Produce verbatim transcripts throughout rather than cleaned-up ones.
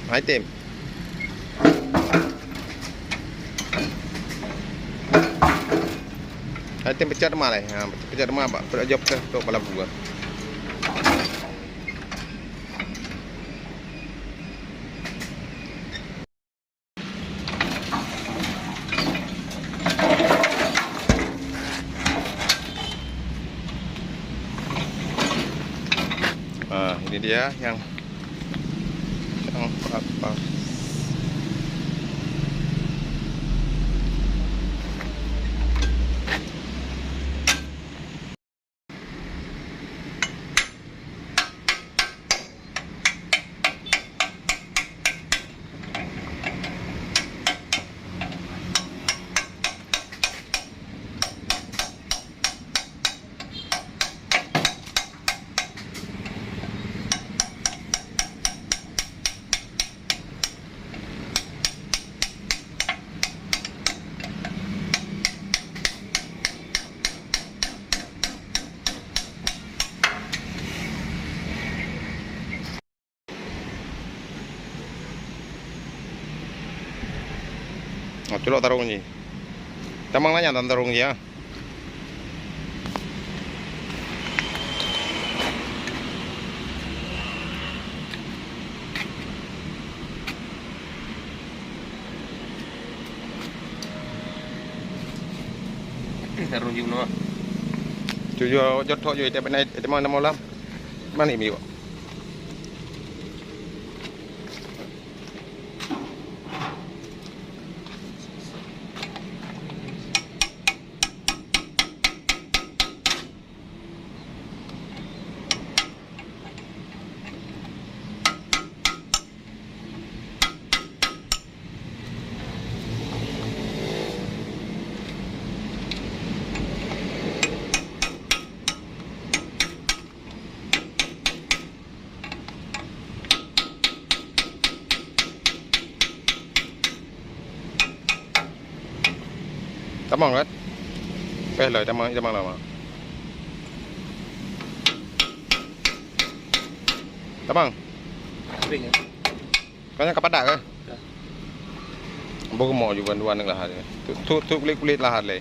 Hai tem. Hai tem, pecat teuma lé. Ha, pecat teuma bak, peujok teuh tok balabu. Ah, ini dia yang, yang apa? Oh, culok tarông jih. Tamang lanyat tarông jih, ah. Tarông jih bunoe. Tujoh jot thok jih, tapi naik, tapi mana malam? Mana ini, Pak? Tamong kan? Eh, lah, tamong, tamong lama. Tamong. Kering, ya? Kau nyang ka padat ke? Ya. Boh gemuk juga dua aneuk lahat. Tu, tu, tu kulit-kulit lahat le.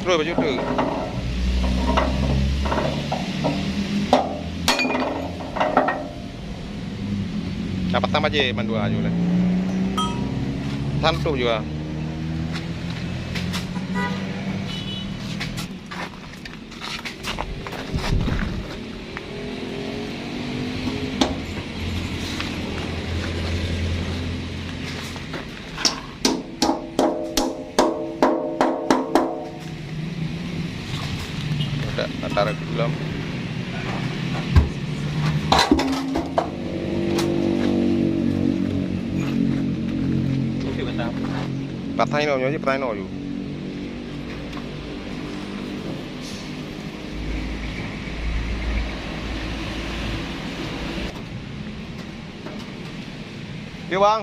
Terus baju tu. Dapat tambah je mandua aju lah. Santup juga. Dak, antara ke dalam. Patai no nyoe, patai no ju. Dia bang.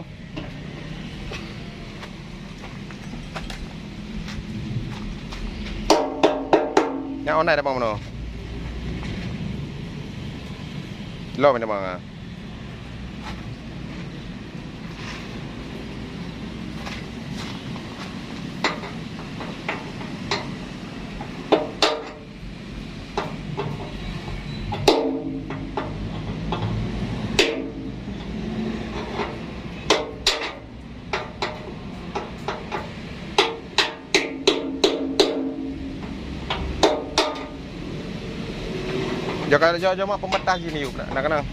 Nyang online dah bang mano? Lo mana bang ah? Jaka jauh-jauh mak pematah ji ni yuk nak, nak kena.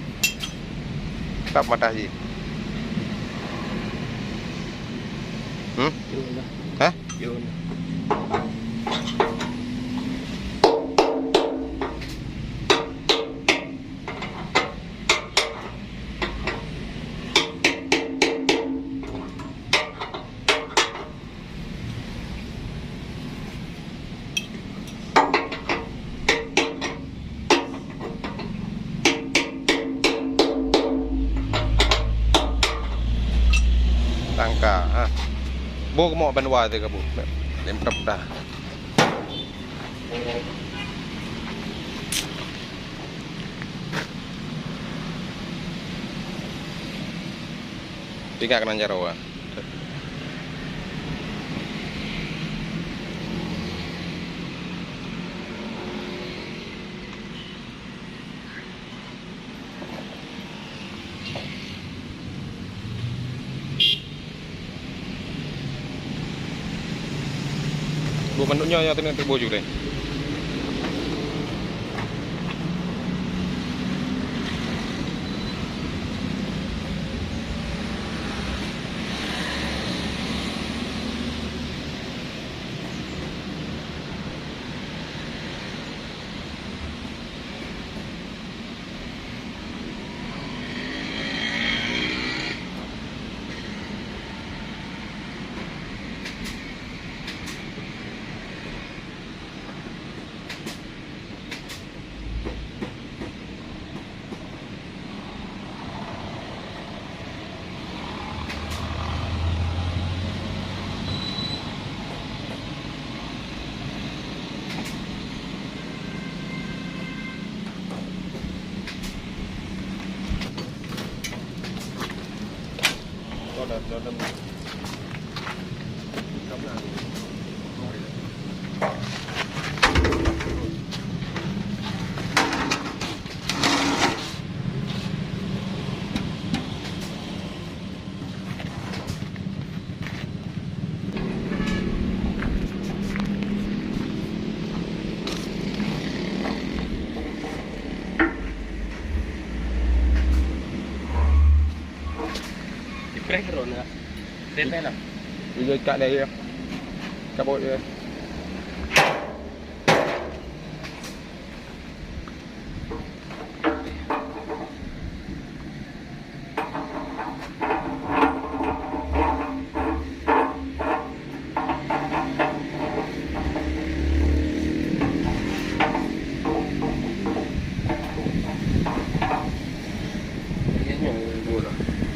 Tak pematah ji. Hmm? Yuk lah. Hah? Yuk lah. Tangka, ha. Boh keumoh ban wa teuh ka boh. Lem tap dah. Tingkat keunan jaroe. Buet mandum nyoe nyang teungoh teuboh ju lé. Dipreh keudroe na. Dipreh na. Ijak ikat dia, ya. Cabut dia.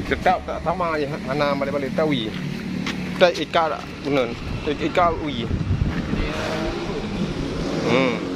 Teutap tak sama je, hana balek-balek tawi. Tak ikat bunan, ikat ui. Hmm.